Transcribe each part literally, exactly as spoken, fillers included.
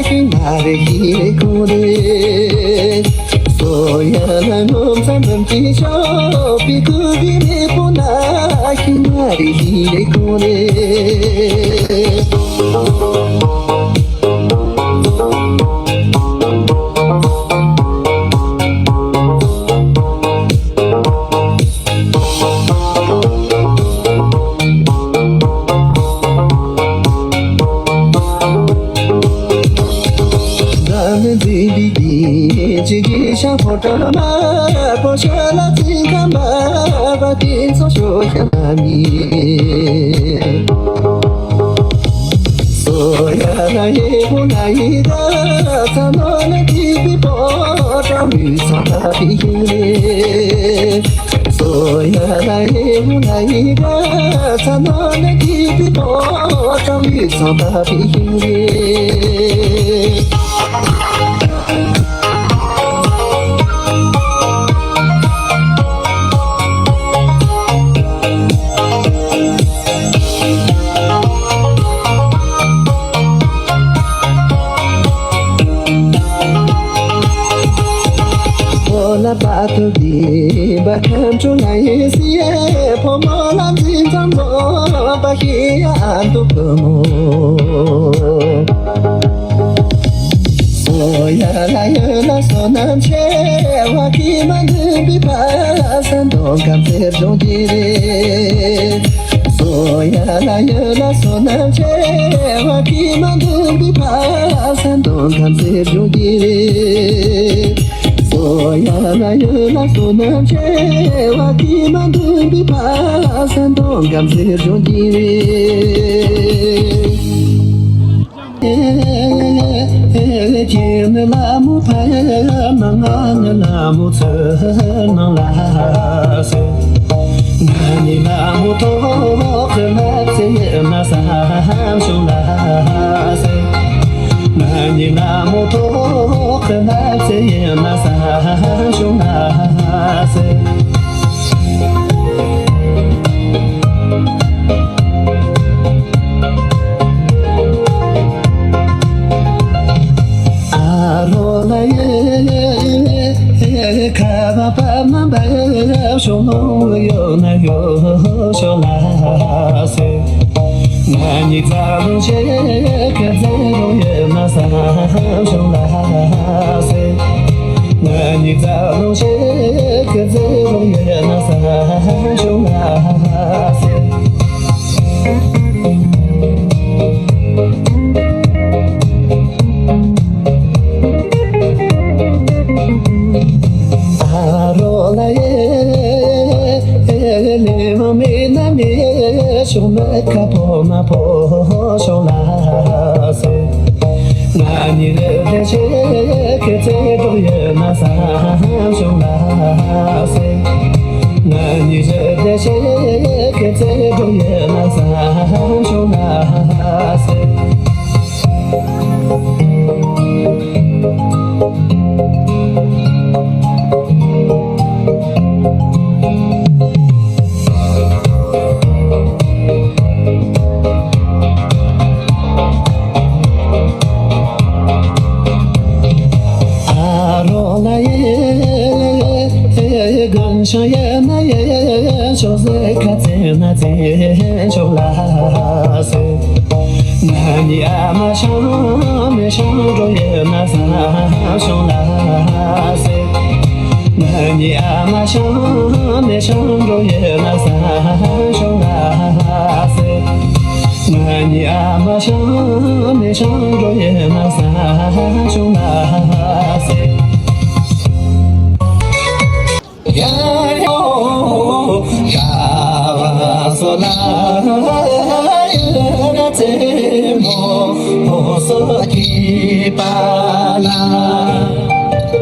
ཁྱི་མ་རེད་ཧི་རེད་ཁུ་རེད། སོ་ཡ་ལ་ནོམ་ཚ་འཛམ་གྱི་ཤོག་པི་ཀུ་གི་མེ་པོ་ན་ཁྱི་མ་རེད་ཧི་རེད་ཁུ་རེད།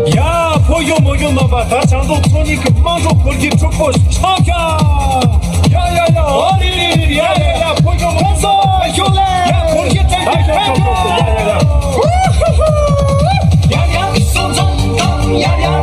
ཡ། ཕོ་གཞོན་མོ་གཞོན་རྣམ་པ། ད་བྱང་རྫོང་ཚོ་གཉིས་ཀྱི་དམངས་ཁྲོད་སྐོར་གྱི་ཕྱུག་པོ་ཆགས་ཤག་ཡ་ཡ་ཡ། ཨོ་རེ་རེ་རེ་རེ། ཡ་ཡ་ཡ། ཕོ་གཞོན་མོ་གཞོན་ས་ཤོག་ལེ། ཡ། སྐོར་གྱི་ཏྲེན་ཏྲེན་ཕེབས་ཤོག་ཡ་ཡ་ཡ།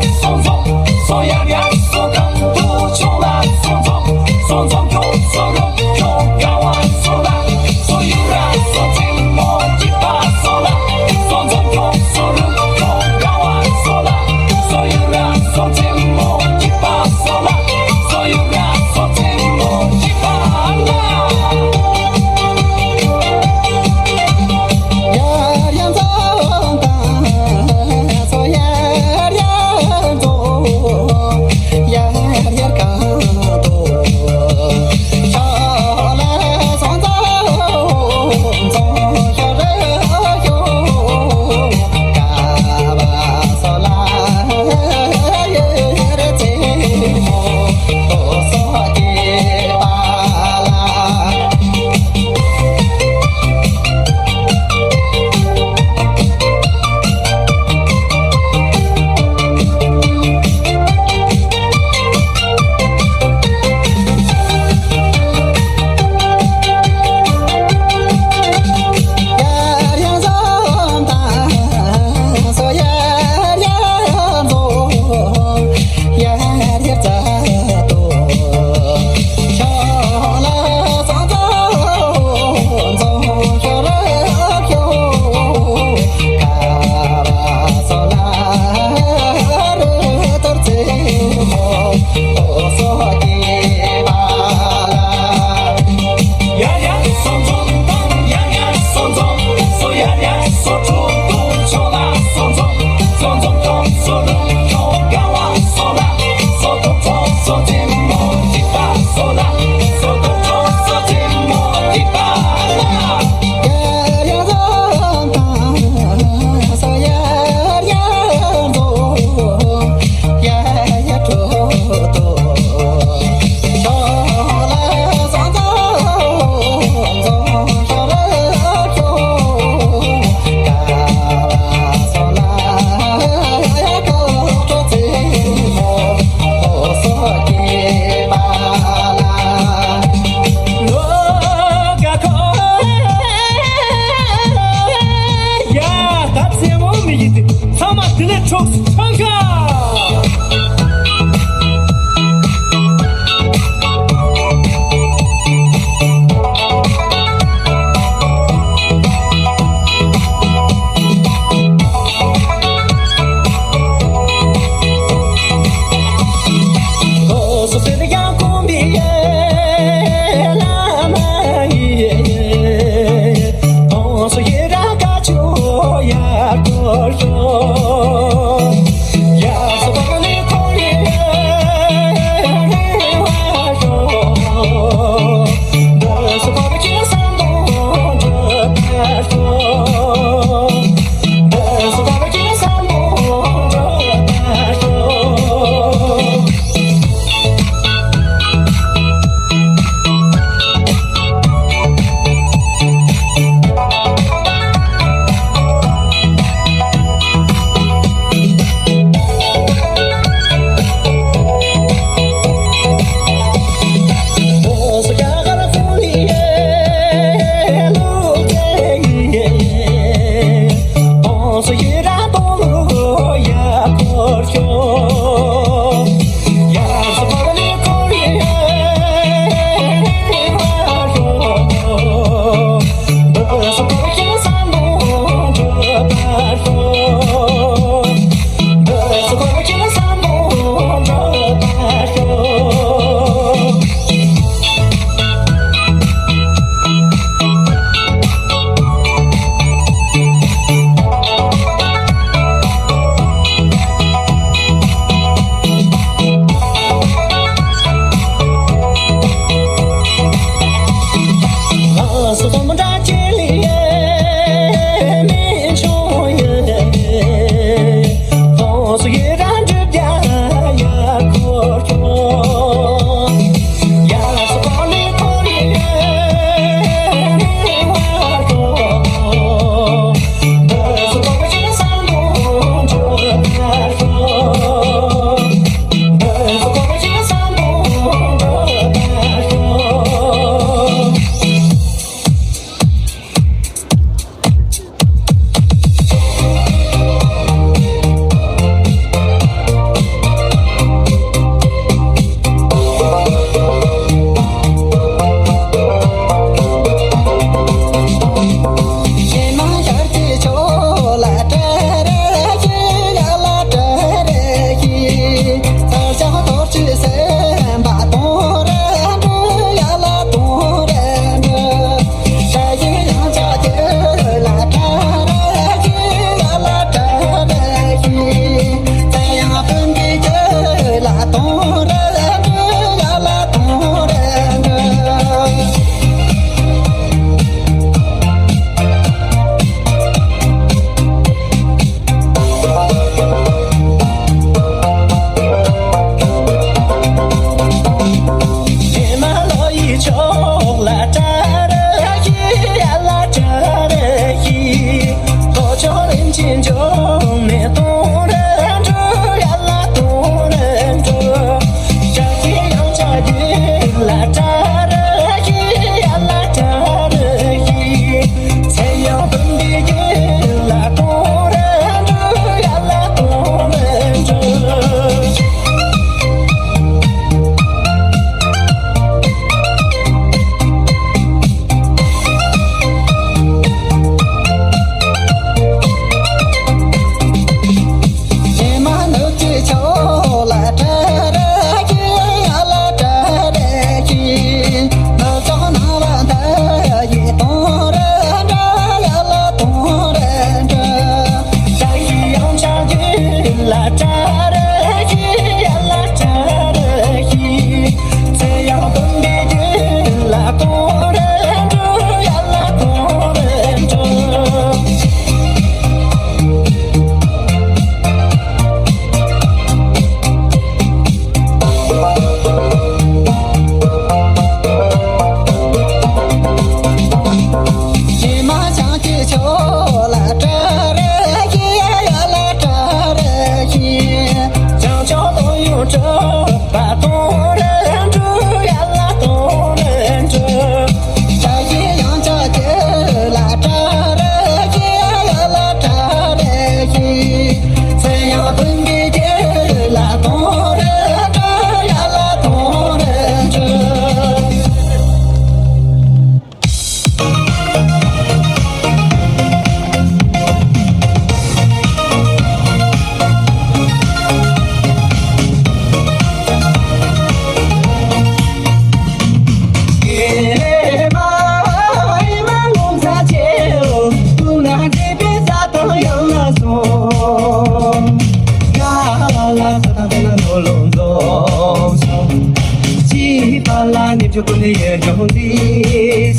ཆུ་ཀུན་ཡོད་ཀྱང་འདི་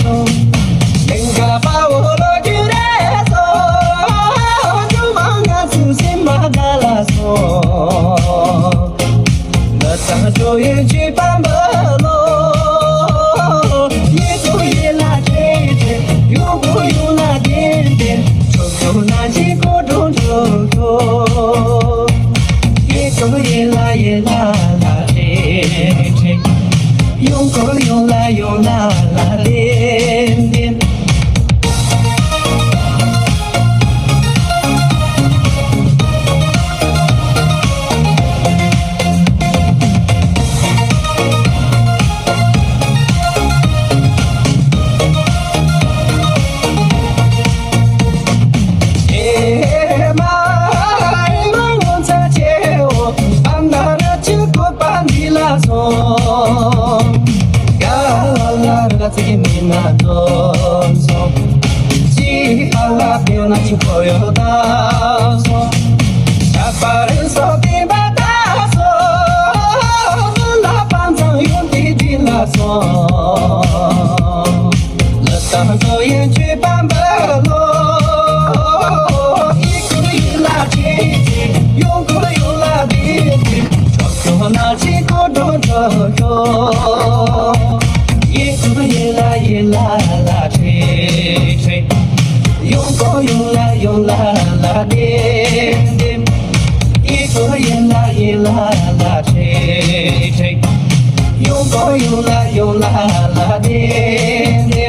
སོང་། ལིང་ག་དཔའ་བོ་ལོ་རྒྱུས་རེད་སོང་། ཆུ་མང་ང་ཚོའི་སེམས་པ་དགའ་ལ་སོང་། ལ་དང་ཇོ་ཡོད་ཀྱི་བམ་པ་ལོ། ཡེ་ཏུ་ཡེ་ལ་ཁེ་ཁེ། ཡུ་གུ་ཡུ་ལ་དེ་དེ། ཆོ་ཆོ་ན་ཅི་ཀོ་ཀྲོ་ཆོ་ཆོ། ཡེ་ཀོ་ཡེ་ལ་ཡེ་ལ་ལ་ཁེ་ཁེ། ཡོང་ཀོ་ཡོང་ལ་ཡོང་ལ་ལ་དེ་དེ། ཡེ་ཀོ་ཡེ་ལ་ཡེ་ལ་ལ་ཁྲེ་ཁྲེ། ཡོང་ཀོ་ཡོང་ལ་ཡོང་ལ་ལ་དེ་དེ། ཡེ་ཀོ་ཡེ་ལ་ཡེ་ལ་ལ་ཁྲེ་ཁྲེ། ཡོང་ཀོ་ཡོང་ལ་ཡོང་ལ་ལ་དེ་དེ།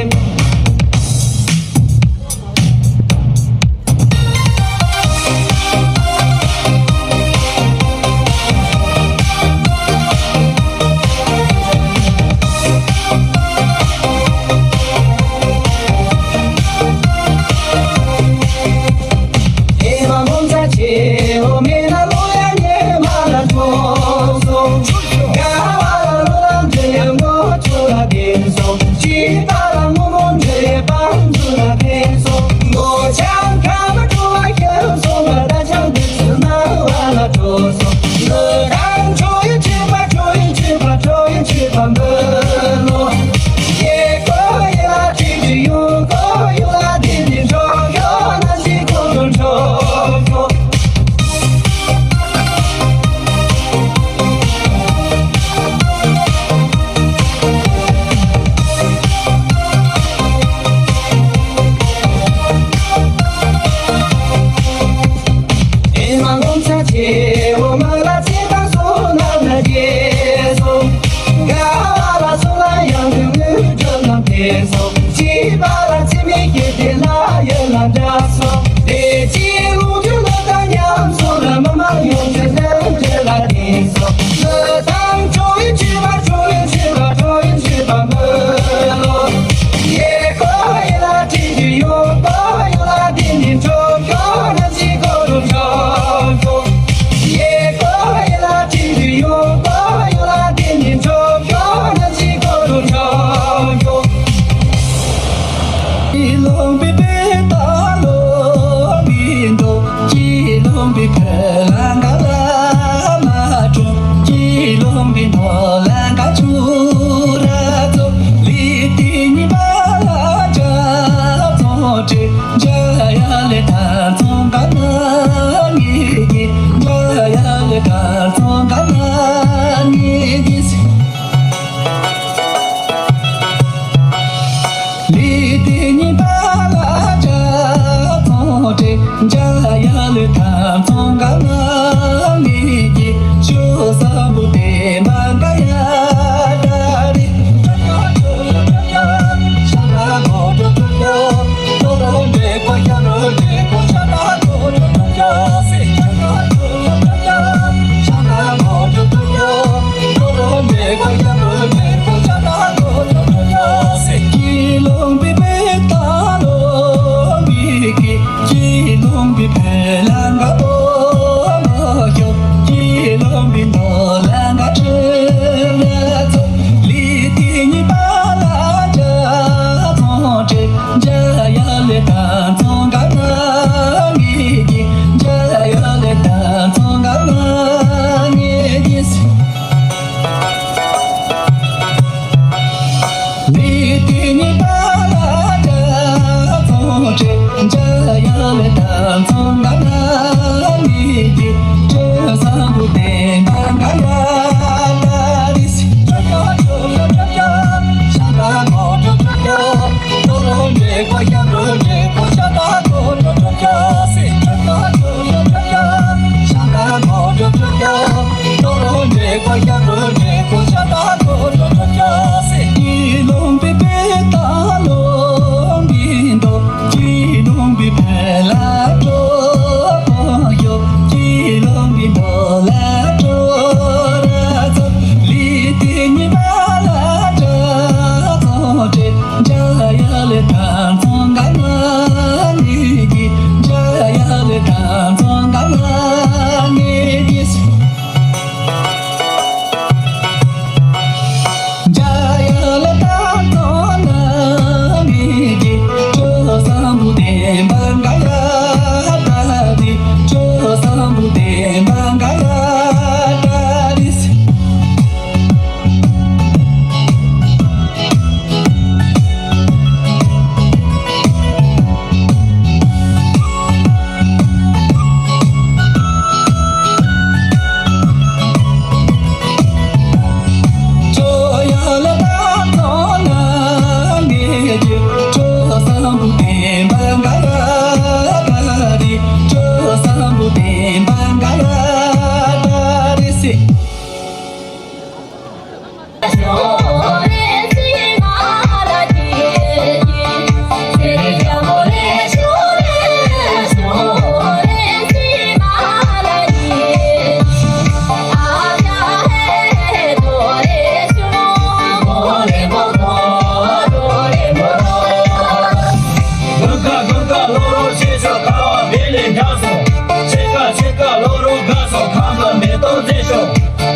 དགུན་ཁ་དགུན་ཁ་ལོ་རོ་ཆེ་ཤོས་ཁ་བ་བེ་ལེ་འཇགས་སོང་། ཕྱེད་ཀ་ཕྱེད་ཀ་ལོ་རོ་དགའ་སོང་། ཁང་གི་མེ་ཏོག་མཛེས་ཤོག།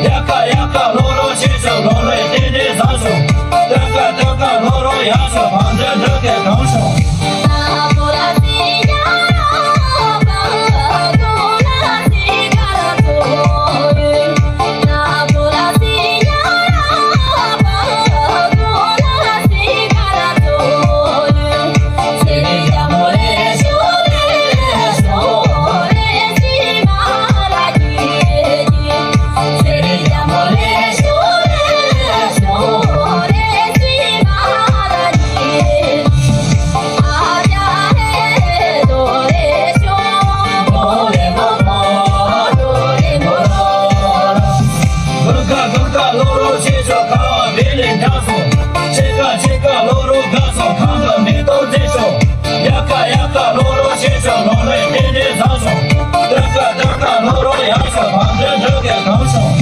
ཡ་ཁ་ཡ་ཁ་ལོ་རོ་ཆེ་ཤོས་ལོ་རེ་ཏན་ཏན་བཟང་ཤོག། སྟོན་ཁ་སྟོན་ཁ་ལོ་རོ་ཡག་ཤོག། བང་འཛོལ་འགྲོ་མཁན་གང་ཤོག། དགུན་ཁ་དགུན་ཁ་ལོ་རོ་ཆེ་ཤོས་ཁ་བ་བེ་ལེ་འཇགས་སོང་། ཕྱེད་ཀ་ཕྱེད་ཀ་ལོ་རོ་དགའ་སོང་། ཁང་གི་མེ་ཏོག་མཛེས་ཤོག། ཡ་ཁ་ཡ་ཁ་ལོ་རོ་ཆེ་ཤོག། ལོ་རེ་ཏན་ཏན་བཟང་ཤོག། སྟོན་ཁ་སྟོན་ཁ་ལོ་རོ་ཡག་ཤོག། བང་འཛོལ་འགྲོ་མཁན་གང་ཤོག།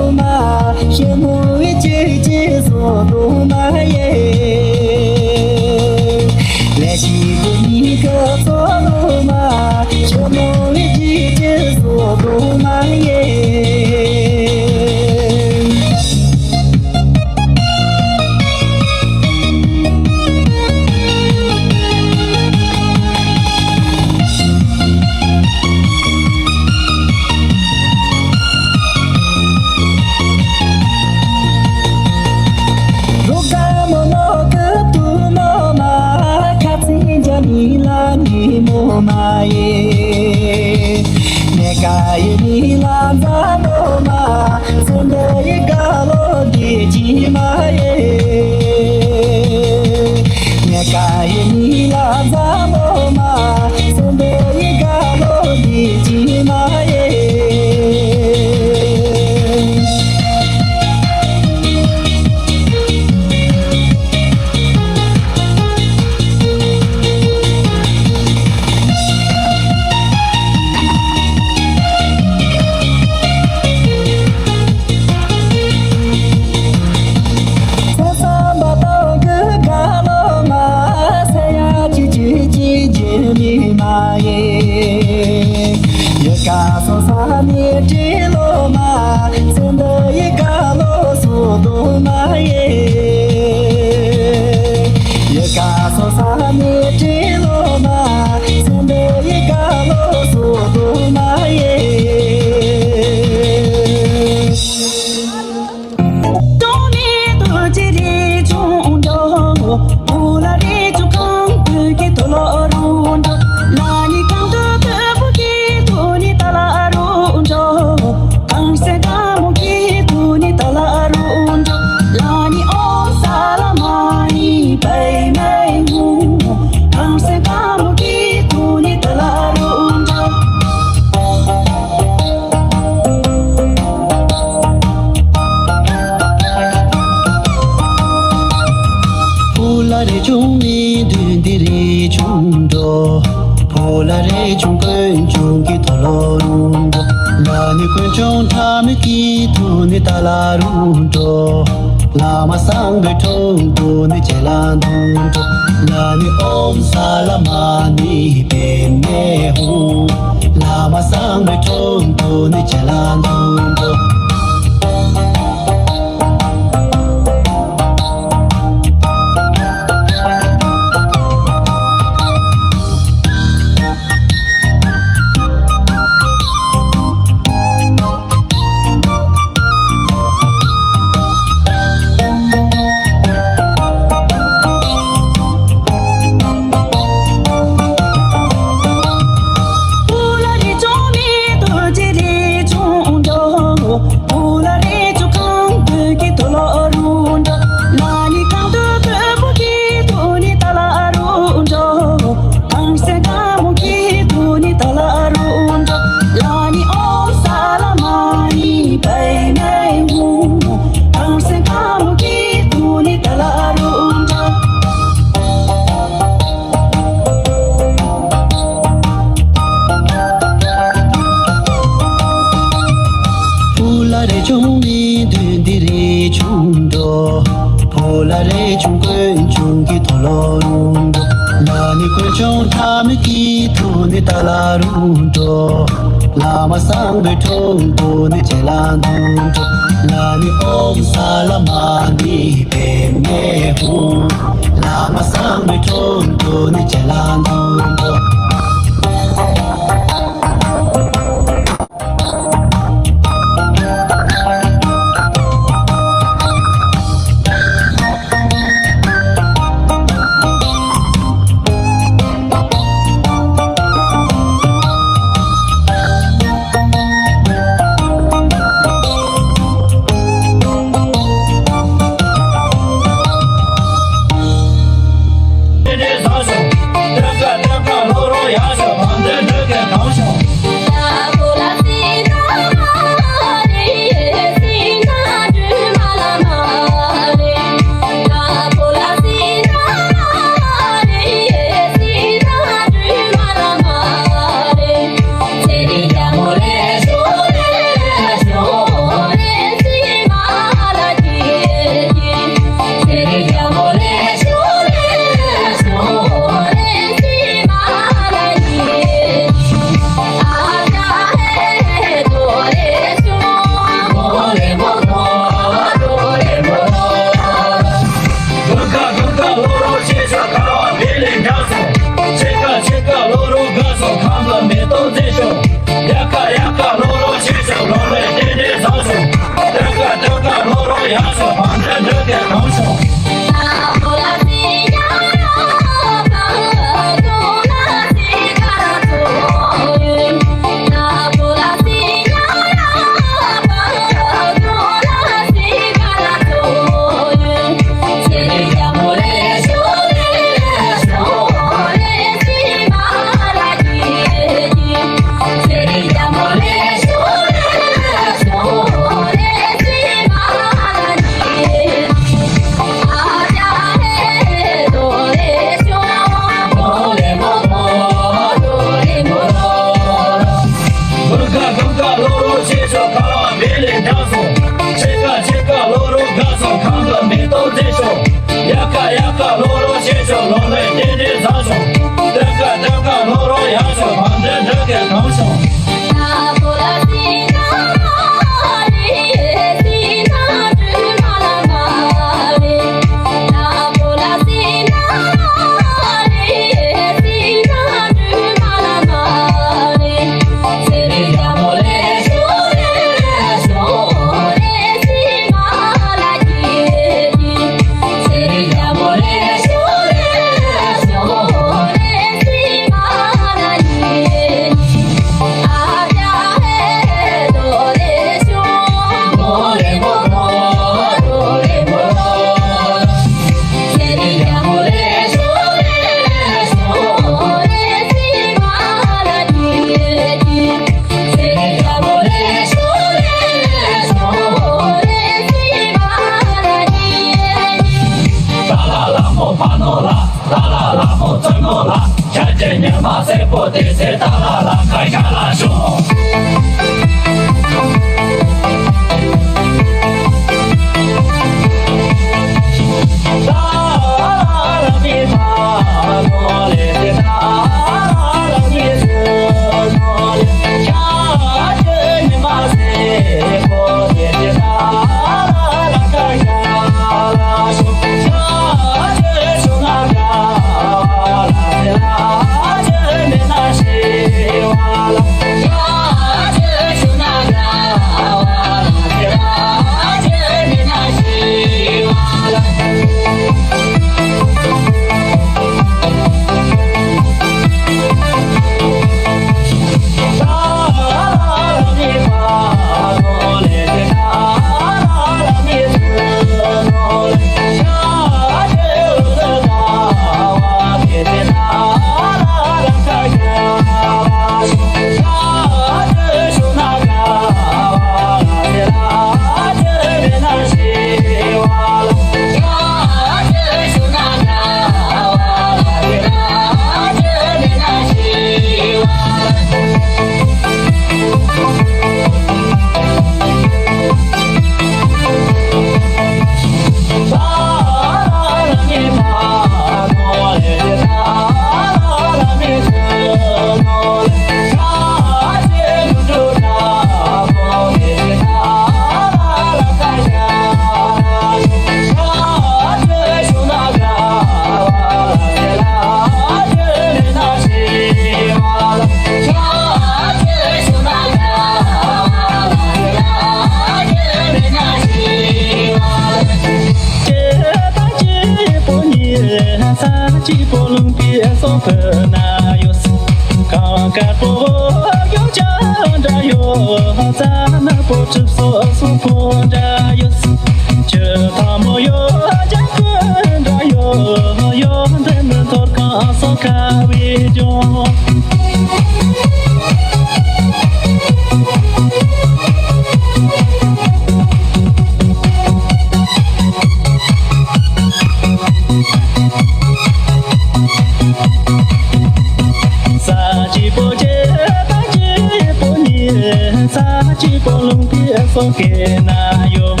ས་གཅིག་པོ་ལུང་པའི་སོ་སྐད་ན་ཡོད།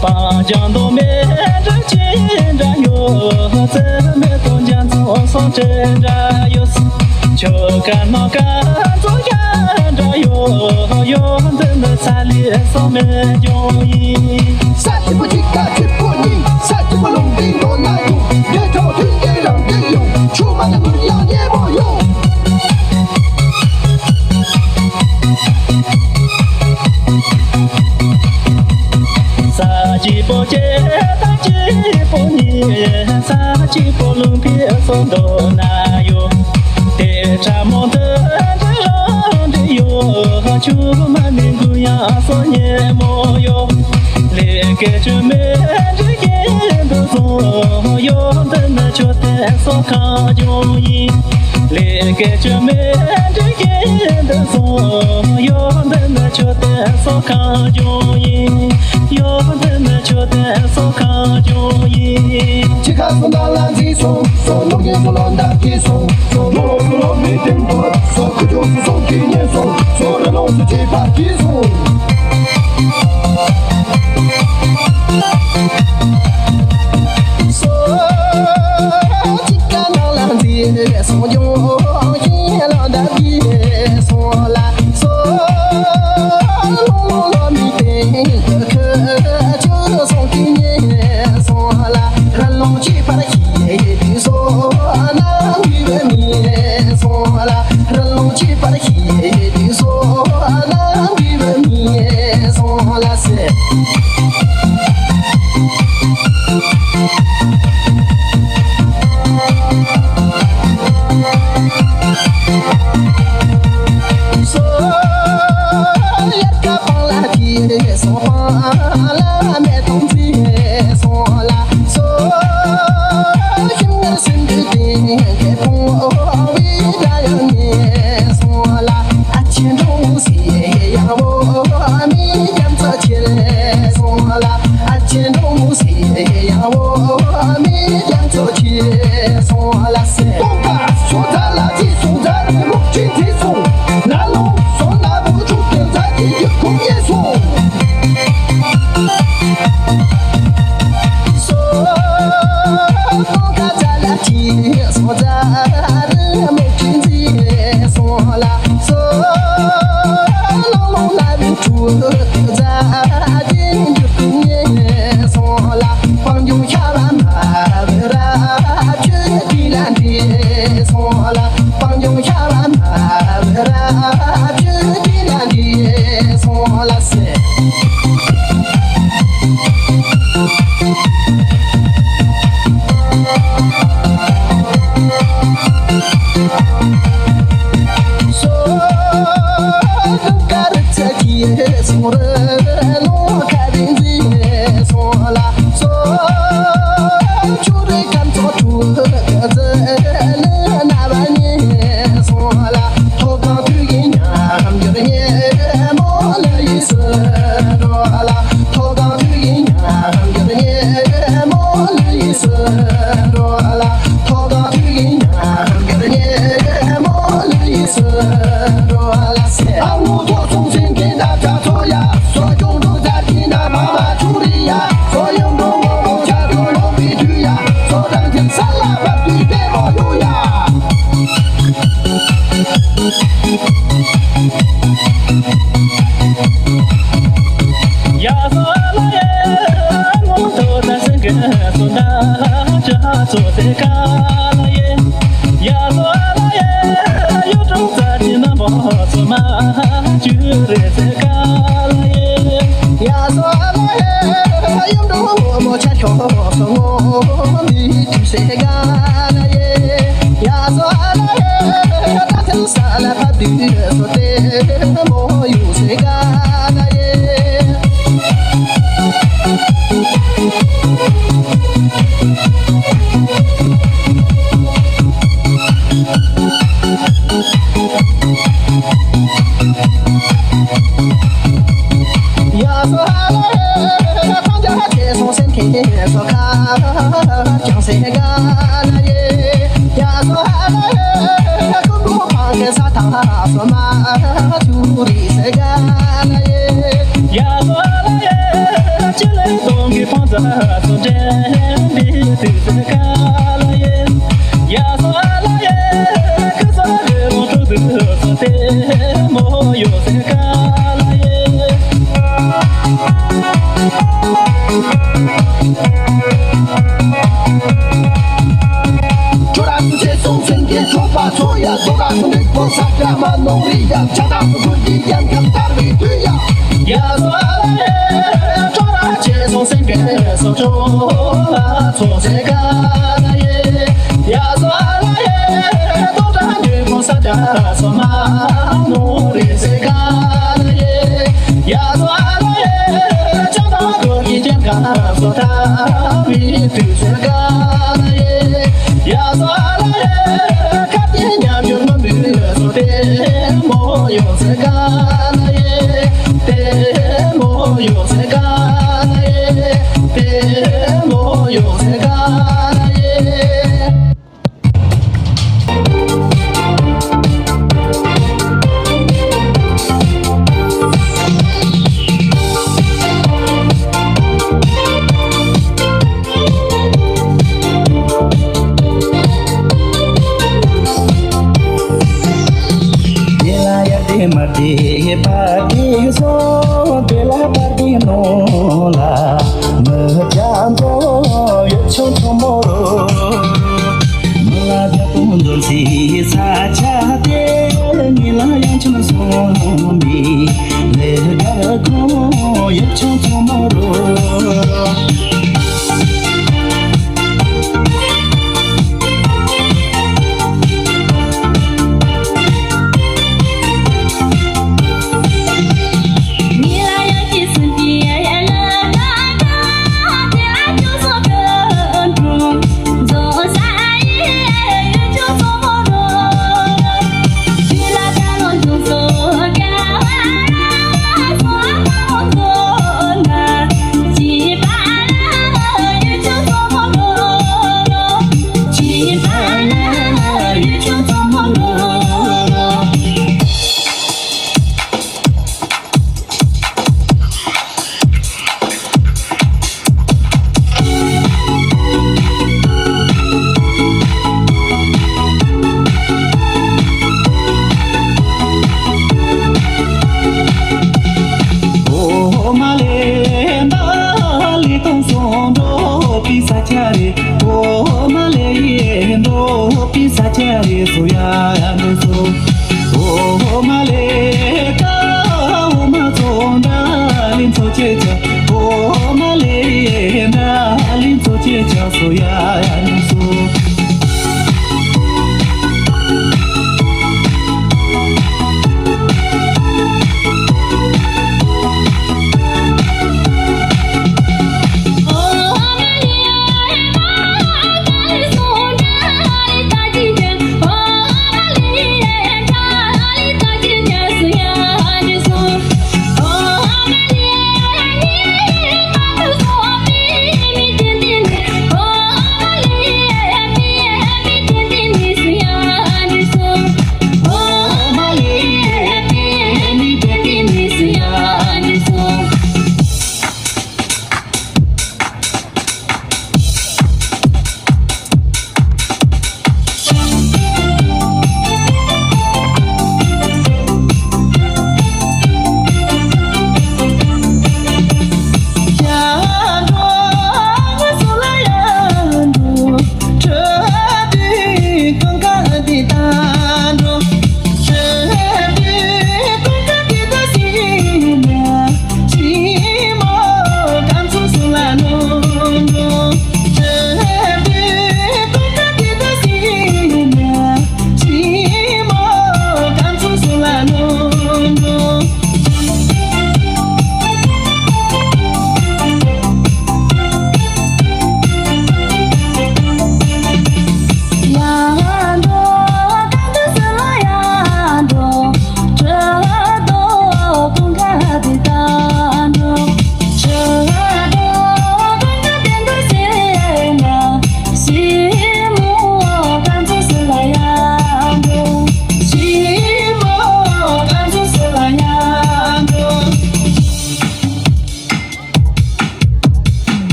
སྤང་ལྗང་མདོ་མེ་འདྲ་ཅན་འདྲ་ཡོད། རྩེ་མེ་ཏོག་འཇམ་ཚོང་སོང་བྲེ་འདྲ་ཡོད། ཆོ་ག་ནོ་ག་ཚོ་ཡ་འདྲ་ཡོད། ཡོད་འདི་ནི་ས་ལི་སོ་མེ་ལྗོངས་ཡིན། ས་ཆེན་པོ་གཅིག་ཁ་ཆེན་པོ་གཉིས། ས་ཆེན་པོ་ལུང་པའི་མདོ་ན་ཡོད། འདྲེ་ཁྲོ་མཐུན་རྐྱེན་རང་འདྲེ་ཡོད། ཆུ་མ་ནི་ནོར་ཡང་ཉེ་མོ་ཡོད། ས་གཅིག་པོ་སྐྱེ་དང་སྐྱིད་པོ་ཉིད། ས་གཅིག་པོ་ལུང་པའི་སོ་མདོ་ན་ཡོད། དེ་ཕྲ་མོ་འདི་འདྲ་རང་འདྲ་ཡོད། ཆུ་མ་ནི་འགུ་ཡང་སོ་ཉེ་མོ་ཡོད། ལས་ཀའི་ཆུ་མེ་འདྲ་ཡིན་འདུག་སོང་། ཡོད་འདི་ནི་ཆུ་དེ་སོ་ཁང་ལྗོངས་ཡིན། ལས་ཀའི་ཆུ་མེ་འདྲ་ཡིན་འདུག་སོང་། ཡོད་འདི་ནི་ཆུ་དེ་སོ་ཁང་ལྗོངས་ཡིན། ཡོད་འདི་ནི་ཆུ་དེ་སོ་ཁང་ལྗོངས་ཡིན། ཅི་ཁ་སོ་ན་ལ་འཛིན་སོང་། སོ་ནོ་གིན་སོ་ལོ་འདབ་ཀྱི་སོང་། སོ་ལོ་སོ་ལོ་མི་དེན་པོ། སོ་ཁུ་ཅོ་སོ་སོ་གི་ཉེ་སོང་། སོ་ར་ལོང་སུ་ཅི་པ་ཀྱི་སོང་། སོ་ཅི་ཀ་ནང་ལ་འཛིན་སོང་། ཡོང་ཡིན་ལ་འདབ་ཀྱི་སོང་ལ། སོ་ལོ་ལོ་མི་དེན་ཁུ་ཅོ་སོང་གི་ཉེ་སོང་ལ། ར་ལོང་ཅི་པ་ར་ཁྱི་དེ་སོ་ནང་གི་བུ་མི་སོང་ལ། ར་ལོང་ཅི་པར་ཤེས་དུས་སོ་ནང་གི་བུ་མི་སོང་ལ་ཟེར། སོ་ཡར་ཀ་པང་ལ་ཁྱི་སོང་། པང་ལ་མེ་ཏོག་མཛེས་སོང་ལ། སོ་ཤིང་ངར་སེམས་འདུས་ཏེ་ཁེ་ཕུང་བའི་སྒྲ་ཡང་ཉན་སོང་ལ། ཨ་ཆེ་འབྲོང་མོ་སི་ཡང་བོ་མི་རྒྱ་མཚོ་ཁྱེར་སོང་ལ། ཨ་ཆེ་འབྲོང་མོ་སི་ཡང་བོ་མི་རྒྱ་མཚོ་ཁྱེར་སོང་ལ་ཟེར། ཏོང་ཀ་སོ་ཛ་ལ་ཅི་སོང་ཛ་རེ་མུག་ཅི་ཛི་སོང་། ལ་ལོང་སོ་ན་བུ་ཆུ་ཏེ་ཛ་ཅི་ཡི་ཁུང་ཉེ་སོང་། སོ་ཏོང་ཀ་ཛ་ལ་ཅི་སོང་ཛ་རེ་མུག་ཅི་ཛི་སོང་ལ། སོ་ལོང་ལོང་ལ་བུ་ཆུ་ཏེ་ཛ་ཅི་ཡི་ཁུང་ཉེ་སོང་ལ། སྤང་ལྗོངས་ཤ་བ་མ་བུ་ར་ཆུ་དེ་ལ་འདྲེས་སོང་ལ། སྤང་ལྗོངས་ཤ་བ་མ་བུ་ར་ཆུ་དེ་ལ་འདྲེས་སོང་ལ་ཟེར། སོ་དཀར་ཚ་གི་སོང་རི་ལོ་ཁ་བའི་མཛེས་སོང་ལ། སོ་ཆུ་རེ་ཁམས་ཚོགས་ཆུ་ཟི་ལི་ན་བ་ཉེ་སོང་ལ། ཐོག་ཁང་དུས་ཡིན་མཉམ་འགྱུར་ཉེ་མོ་ལ་ཡིས་སུ་འགྲོ་ལ། ཐོག་ཁང་དུས་ཡིན་མཉམ་འགྱུར་ཉེ་མོ་ལ་ཡིས་སུ་འགྲོ་ལ། ཐོག་ཁང་དུས་ཡིན་མཉམ་འགྱུར་ཉེ་མོ་ལ་ཡིས་སུ་འགྲོ་ལ་ཟེར། ཨ་ངུ་ཐོག་སོང་སེང་གེ་འདབ་ཆགས་ཚོ་ཡ། སོ་སྐྱོང་འགྲོ་མཛད་ཀྱི་ན་མ་མ་ཆུ་རི་ཡ། སོ་ཡོང་འགྲོ་ངོ་མོ་ཆ་ཚོ་ལོ་མི་དུས་ཡ། སོ་རང་ཁྱིམ་ས་ལ་བབ་དུས་ལྟད་མོ་ཡོང་ཡ། ཡ་སོ་ལ་ཡེ་ངོ་ཐོག་ད་སེང་གེ་སོ་ད་ལ་ཅ་ཚོ་སེ་ཀ་ལ་ཡེ། ཡ་སོ་ལ་ཡེ་ཡུལ་གྲུ་ཚ་ཅི་ན་མོ་སོ་མ་ཅུ་རེ་སེ་ཀ་ལ་ཡེ། ཡ་སོ་ལ་ཡེ་ཡུལ་གྲུ་ངོ་མོ་ཆ་ཁྱོ་སོ་ངོ་མི་ཅུ་སེ་ཀ་ལ་ཡེ། ཡ་སོ་ལ་ཡེ་ད་ཐེམ་ས་ལ་ཕ་དུ་སོ་ཏེ་མོ་ཡུ་སེ་ཀ་ལ་ཡེ། ཡ་སོ་ཧ་ལ་ཧེ། ཐང་རྒྱ་ཧ་ཆེ་སོང་སེམས་ཁེ་སོ་ཁ་ཀྱང་སེ་ག་ལ་ཡེ། ཡ་སོ་ཧ་ལ་ཧེ། ཀུན་པོ་ཕང་གེ་ས་ཐང་སོ་མ། ཁྱོད་རང་ཚེ་སྲོག་སེམས་ཀྱི་འཕྲོག་པ་ཚོ་ཡ། ཁྱོད་རང་ཚོ་མི་ཁོ་ས་སྐྱ་མ་ནོར་རི་ཡ། ཆ་དང་ཚོ་ཀུན་གྱི་ཡན་ཁབ་དར་བའི་དུས་ཡ། ཡ་སོ་ཨ་ལ་ཡེ། ཁྱོད་རང་ཚེ་སྲོག་སེམས་ཀྱི་སྲོག་འཕྲོག་པ་ཚོ་སེ་ཀ་ལ་ཡེ། ཡ་སོ་ཨ་ལ་ཡེ། ཏོག་ཏྲ་འདོད་ཁོ་ས་སྐྱ་སོ་མ་ནོར་རི་སེ་ཀ་ལ་ཡེ། ཡ་སོ་ཨ་ལ་ཡེ། ཅང་དང་གོ་གི་ཅན་ག་སོ་ཐ་བི་དུ་སེ་ཀ་ལ་ཡེ། ཡ་སོ་ཨ་ལ་ཡེ། ཁ་ཏེ་ཉམས་ཡོད་མ་མུ་སོ་ཏེ་མོ་ཡོ་སེ་ཀ་ལ་ཡེ། ཏེ་མོ་ཡོ་སེ་ཀ་ལ་ཡེ། ཏེ་མོ་ཡོ་སེ་ཀ་ལ་ཡེ།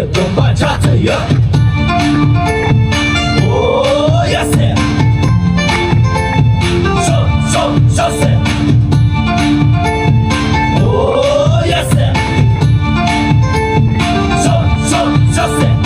དགོངས་པ་ཆ་ཚང་ཡོད། ཨོ་ཡ་སེ། ཤོ་ཤོ་ཤོ་སེ། ཨོ་ཡ་སེ། ཤོ་ཤོ་ཤོ་སེ།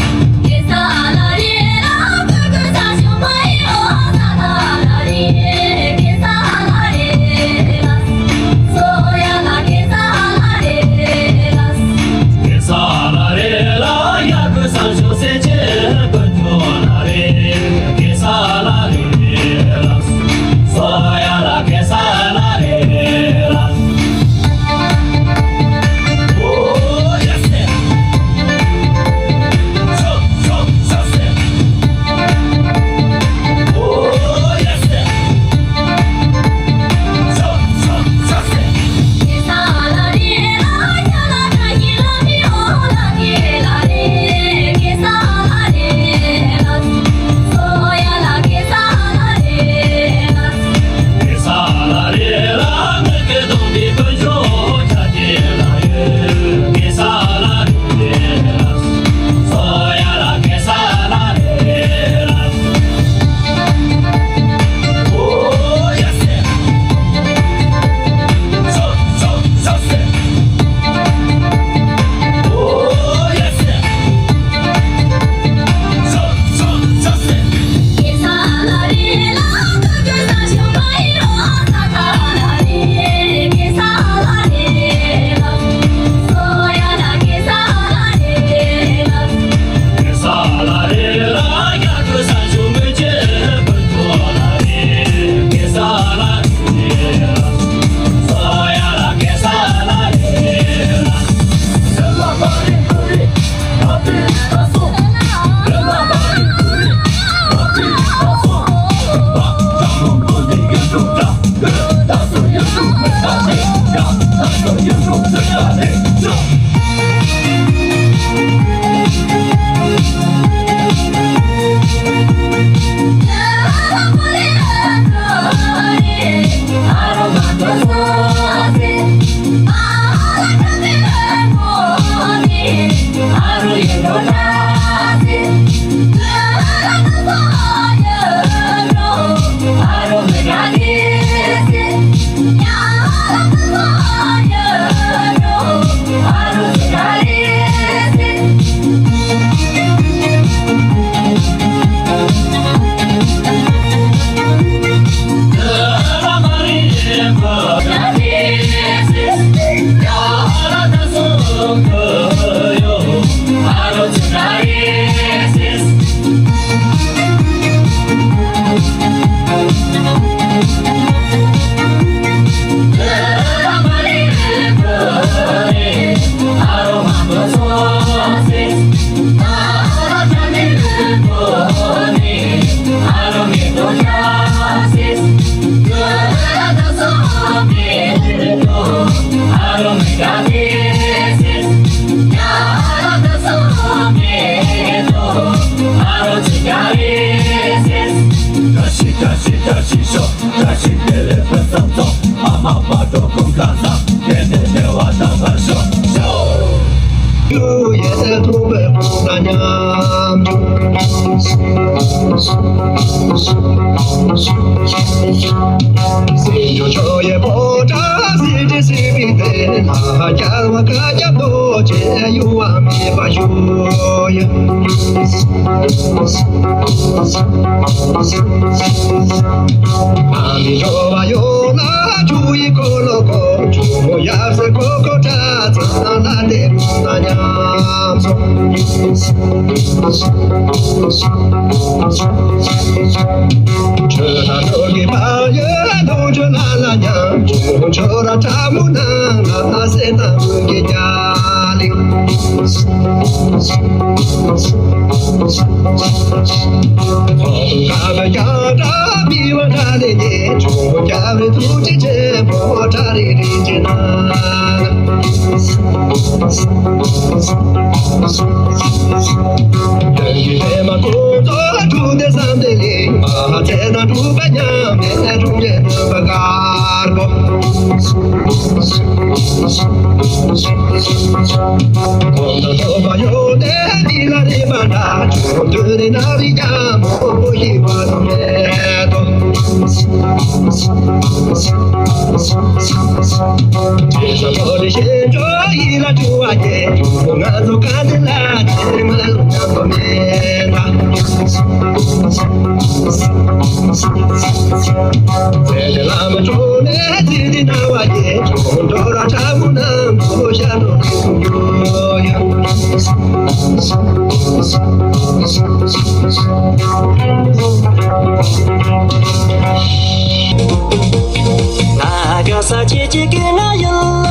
ང་ག་ས་ཆེ་ཆེ་གི་ང་ཡིན་ལ།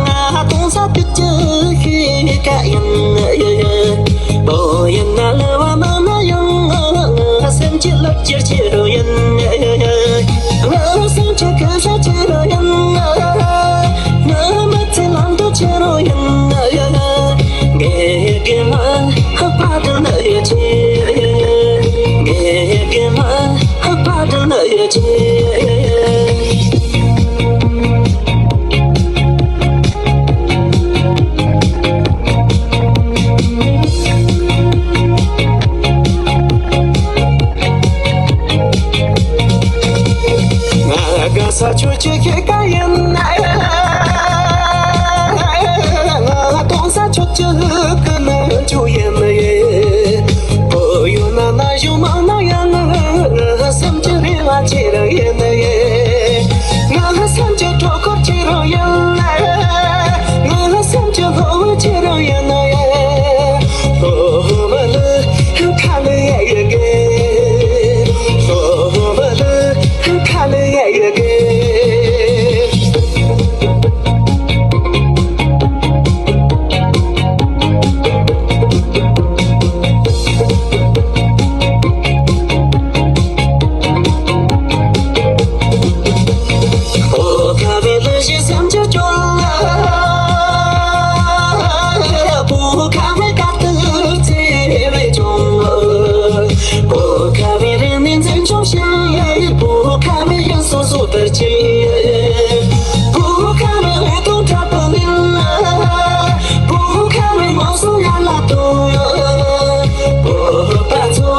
ང་གཏོང་ས་དུ་ཅི་ཤེས་ཀ་ཡིན། ཨོ་ཡིན་ན་ལ་བ་མ་ན་ཡང་ང་སེམས་ཀྱི་ལབ་ཅེར་ཅེར་ཡིན། ང་སེམས་ཀྱི་ཁ་ཤ་ཅེར་ཡིན། ང་མ་ཚེ་ལམ་དུ་ཅེར་ཡིན། ངས་གི་མ་ཧ་པ་དུ་ན་ཡོད་ཅེ། ངས་གི་མ་ཧ་པ་དུ་ན་ཡོད་ཅེ། ང་དགའ་ས་ཁྱོད་ཀྱི་ཁྱེད་ཀ་ཡིན་ན། ང་གཏོང་ས་ཁྱོད་ཀྱི་ཀུན་ནས་ཁྱོད་ཡིན་ན་ཡེ། ཨོ་ཡོད་ན་ན་ཡོད་མང་ན་ཡང་ང་སེམས་ཀྱི་རེ་བ་ཁྱེད་རང་ཡིན་ན་ཡེ། ང་སེམས་ཀྱི་གྲོགས་མཁར་ཁྱེད་རང་ཡིན་ན། ང་སེམས་ཀྱི་ལྷོ་བུ་ཁྱེད་རང་ཡིན་ན་ཡེ། ལྷོ་བུ་ལ་ཁ་ལ་ཡ་ཡ་གེ། ལྷོ་བུ་ལ་ཁ་ལ་ཡ་ཡ་གེ། ཨོ་ཁ་བའི་ལུ་ཞིག་སེམས་ཀྱི་སྐྱོ་ལ། བུ་ཁ་བའི་དཀའ་སྡུག་ཚེ་བའི་ཅུང་། བུ་ཁ་བའི་རིང་ནས་འཛིན་ཆུང་ཞིང་། བུ་ཁ་བའི་ཡིན་སོ་སོ་ལྟར་གྱིས། བུ་ཁ་བའི་འོད་སྟོང་དྲག་པོ་ལིན་ལ། བུ་ཁ་བའི་མང་སོ་ཡར་ལ་གཏོང་། བུ་པ་ཚོ་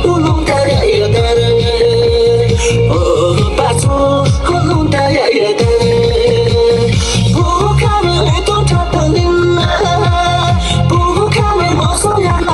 ཧུ་ལུང་ད་ཡ་ཡ་ད་རེ། བུ་པ་ཚོ་ཧུ་ལུང་ད་ཡ་ཡ་ད་རེ། བུ་ཁ་བའི་འོད་སྟོང་དྲག་པོ་ལིན་ལ། བུ་ཁ་བའི་མང་སོ་ཡར་ལ་